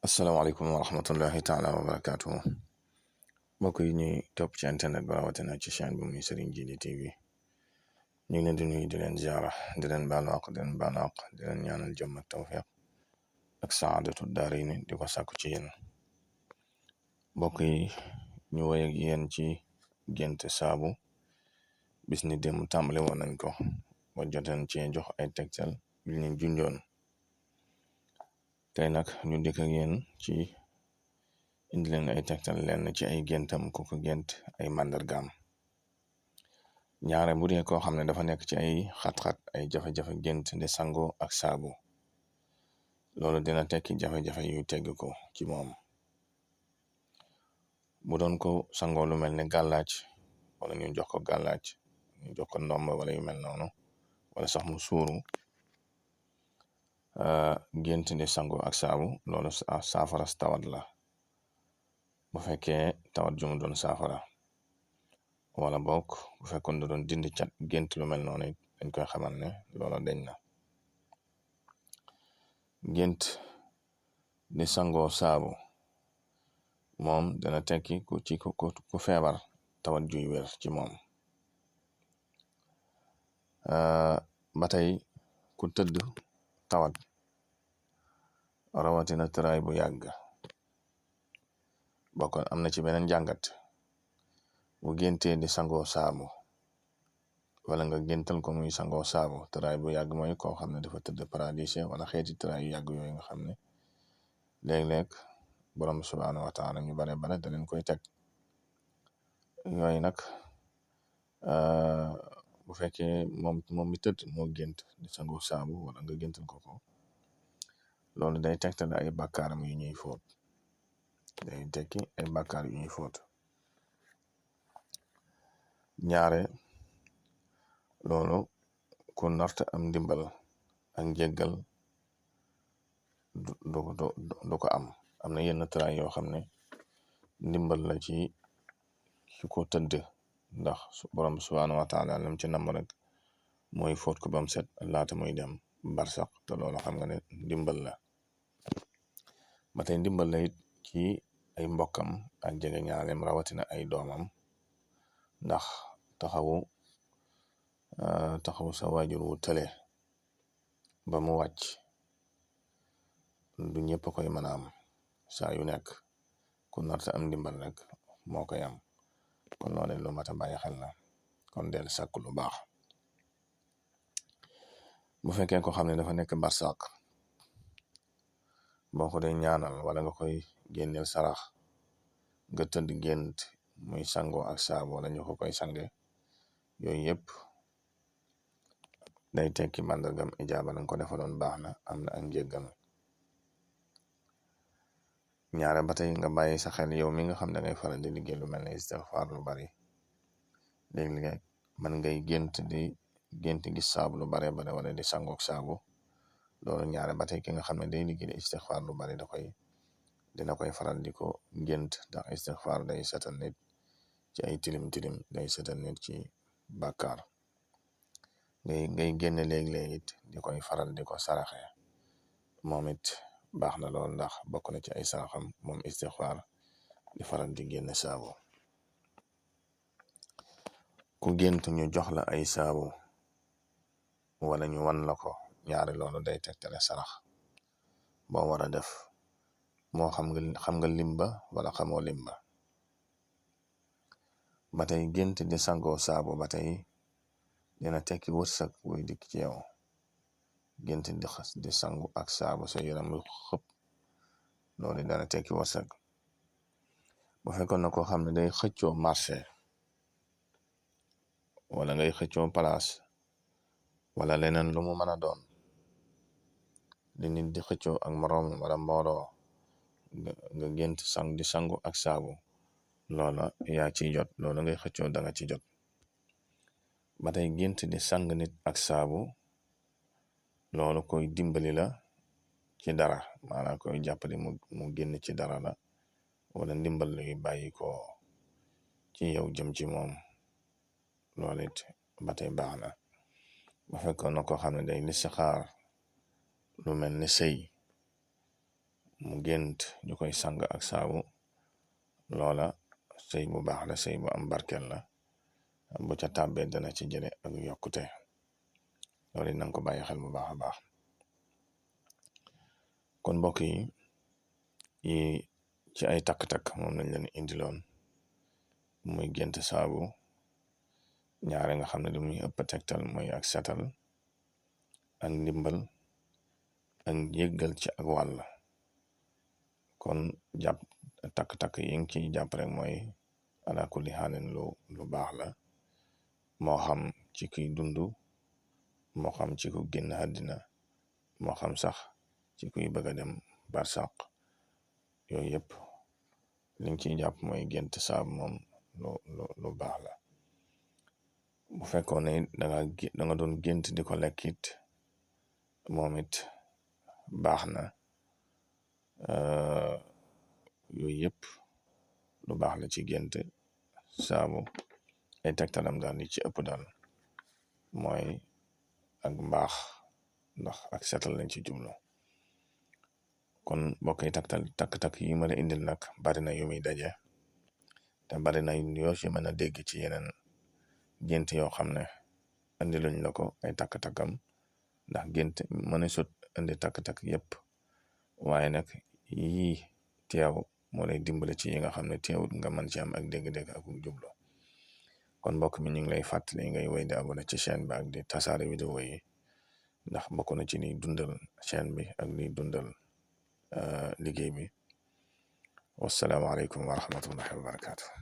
asalaamaaleykum wa rahmatullahi taala wa barakaatuhu mbokk yi ñuy topp ci internet ba rawatina ci chaîne bu muy Serigne Djily TV ñu ngi leen di nuyu di leen ziara di leen baalu àq di leen baalu àq di leen ñaanal jàmm ak tawfiq ak saadatu daarayni di ko sàkku ci yéen mbokk yi ñu woy ak yéen ci gént saabu bis ni démb tàmbale woon nañ ko ba joteen ci jox ay tegtal yu ñu junjoon tey nag ñu dikk ak yéen ci indi leen ay tegtal leen ci ay géntam ku ko gént ay màndargaam ñaare bu dee koo xam ne dafa nekk ci ay xat-xat ay jafe-jafe gént di sango ak saabu loolu dina tekki jafe-jafe yuy tegg ko ci moom bu doon ko sangoo lu mel ne gàllaaj wala ñu jox ko gàllaaj ñu jox ko ndomb wala yu mel noonu wala sax mu suuru gént di sango ak saabu loolu saafara tawat la bu fekkee tawat ju mu doon saafara wala bokk bu fekkoon da doon dindi cat gént lu mel noonu dañ koy xamal ne loola deñ na gént di sangoo saabu moom dana tekki ku feebar tawat juy wér ci moom ba tey ku tëdd tawat rawatina tëraay bu yàgg bokk am na ci beneen jàngat bu géntee di sangoo saabu wala nga géntal ko muy sangoo saabu tëraay bu yàgg mooy koo xam ne dafa tëdd paralysé wala xeeti tëraay yu yàgg yooyu nga xam ne léeg-léeg borom subhaanahu wa taala ñu bare da leen koy teg yooyu nag bu fekkee moom mi tëdd moo gént di sangoo saabu wala nga géntal ko loolu day tegtale ay bàkkaaram yu ñuy fóot day tekki ay bàkkaar yu ñuy fóot ñaare loolu ku narta am ndimbal ak njéggal du ko am na yenn tëraay yoo xam ne ndimbal la ci ko tëdd ndax borom subhaanahu wa taala lam ci namm rek mooy fóot ko bam set laata muy dem barsax te loolu xam nga ne ndimbal la ba tey ndimbal la it ci ay mbokkam ak jege ñaaleem rawatina ay doomam ndax taxawu sa waajur wu tële ba mu wàcc du ñëpp koy mën a am saa yu nekk ku narta am ndimbal rek moo koy am kon loolu lu mat a bàyyi xel na kon del sàkku lu baax bu fekkee ko xam ne dafa nekk barsàq boo ko dee ñaanal wala nga koy génneel sarax nga tëdd gént muy sangoo ak saabu wala ñu ko koy sange yooyu yëpp day tekki màndargam ijaaba nanga ko defaloon baax na am na ak njéggal ñaare ba tey nga bàyyi sa xel yow mi nga xam ne ngay faral di liggéey lu mel ne istixfaar lu bari léeg-léeg man ngay gént gis saabu lu bare wala di sangook saabu loolu ñaare ba tey ki nga xam ne day liggéey di istixfaar lu bari dina koy faral di ko gént ndax istixfaar day setal nit ci ay tilim day setal nit ci bàkkaar ngay génne léeg-léeg it di koy faral di ko saraxe moom it baax na lool ndax bokk na ci ay saraxam moom istixfaar di faral di génne saabu ku gént ñu jox la ay saabu wala ñu wan la ko ñaari loolu day tegtale sarax boo war a def moo xam nga limba wala xamoo limba ba tey gént di sangoo saabu ba tey dina tekki wërsëg buy dikk ci yow gént di sangu ak saabu sa yaram xëpp loolu dana tekki wërsëg bu fekkoon na koo xam ne day xëccoo marché wala ngay xëccoo place wala leneen lu mu mën a doon li nit di xëccoo ak moroom wala mbooloo nga gént di sangu ak saabu loola yaa ciy jot loola ngay xëccoo danga ci jot ba tey gént di sang nit ak saabu loolu koy dimbali la ci dara maanaam koy jàppale mu génn ci dara la wala ndimbal luy bàyyi ko ci yow jëm ci moom loolu it ba tey baax na bu fekkoon na ko xam ne day listixaar lu mel ne sëy mu gént ñu koy sang ak saabu, loola sëy bu baax la, sëy bu am barkel la, bu ca tàbbee dana ci jële ak yokkute. loolu it nanga ko bàyyi xel bu baax a baax. kon mbokk yi ci ay takk-takk moom lañ leen indiloon, muy gént saabu. ñaare nga xam ne li muy ëpp tegtal mooy ak setal ak ndimbal ak yëggal ci ak wàll. kon jàpp takk-takk yi ngi ciy jàpp rek mooy ala kulli xaalin lu baax la, moo xam ci kuy dund, moo xam ci ku génn àddina, moo xam sax ci kuy bëgg a dem barsàq. yooyu yëpp liñ ciy jàpp mooy gént saabu moom lu baax la. bu fekkoon ne da nga doon gént di ko lekkit, moom it baax na. yooyu yëpp lu baax la ci gént saabu. ay tegtalam daal li ci ëpp daal mooy ak mbaax, ndax ak setal lañ ci jublu. kon bokk yi takk-takk yi ma la indil nag bari na yu muy daje, te bari na yoo ci mën a dégg ci yeneen gént yoo xam ne andi luñ la ko ay takk-takkam, ndax gént mën a sut andi takk-takk yépp. waaye nag yii teew moo lay dimbale ci yi nga xam ne teewut nga mën ci am ak dégg-dégg ak jublu. kon mbokk mi ñu ngi lay fàttali ngay woy di abonné ci chaîne bi ak di tasaare vidéo yi, ndax bokk na ci liy dundal chaîne bi ak liy dundal liggéey bi. wassalaamu aleykum wa rahmatullahi wa barakatuh.